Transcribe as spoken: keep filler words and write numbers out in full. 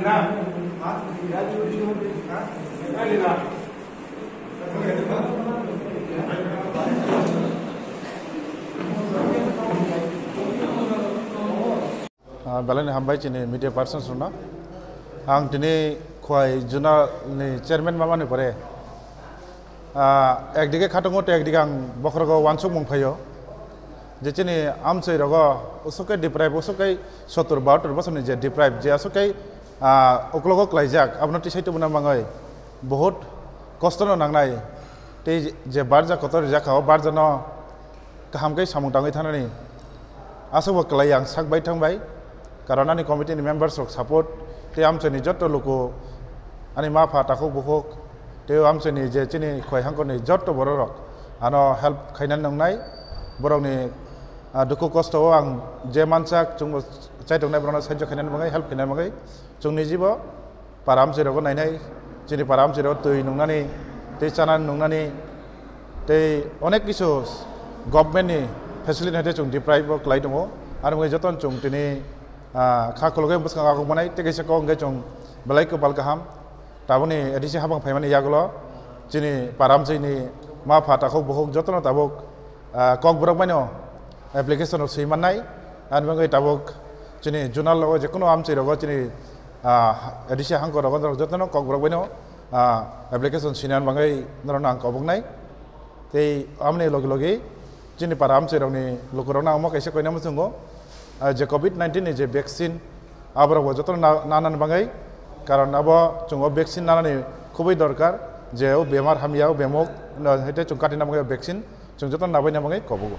Ah, belai ni hambai chini media persons rokno. Ang tini Khowai Zonal ni chairman mamani pore, ah, ekdike khatungo tei ekdike ang bokhorogo uansukmung phaio. Je chini amchoi rogo usuk khe deprive, usuk khe sottor bahattor bosorni je deprive, je asuk khe, ah, uklogo klaijak, abono tisai tubuna mangoi bahut kosto no nangnai. Tei je barja kotor rijak kha, o barjano kaham khe samung tangwi thanani aswkbo kwlai ang sak bai thang bai, karon ani committee ni members rok support tei amchoi ni joto luku, ani ma pha takhuk bukhuk tei amchoi ni je chini Khowai hangkor ni joto borok rok ano help khaina nungnai, borok ni, ah, dukhu kosto o ang je mansak chwngbo chaitok nai borok no sahajyo khaina bagwi, help khaina bagwi chwng ni jibo para amchoi rogo nainai, chini para amchoi rogo twi nungnani, tei chana nungnani, tei onek kisu government ni facility hai tei chwng deprive bo kwlai tongo. Ani bagwi jotono chwng tini, ah, kha khulugwi bwskango aguk manai, tei kaisa kok hwnkhe chwng belai kwpal kaham. Tabukni A D C habang phaimani yagulo chini para amchoi ni ma pha takhuk bukhuk jotono tabuk ah, Kokborok baino application rok swi mannai. Ani bagwi tabuk chini zonal o je kono amchoi rogo chini, ah, A D C hangkor rogo norok jotono Kokborok baino, ah, application swina bagwi norokno ang koboknai. Tei amoni logi logi chini para amchoi rokni lukurokno ang omo kaisa koina muchungo, ah, je covid nineteen ni je vaccine, aborok bo jotono na, nanani bagwi, karon abo chwng o vaccine nanani khubui dorkar, je o bemar hamya, o bemuk no hai tei chwng katina bagwi o vaccine chwng jotono nabaina bagwi kobogo.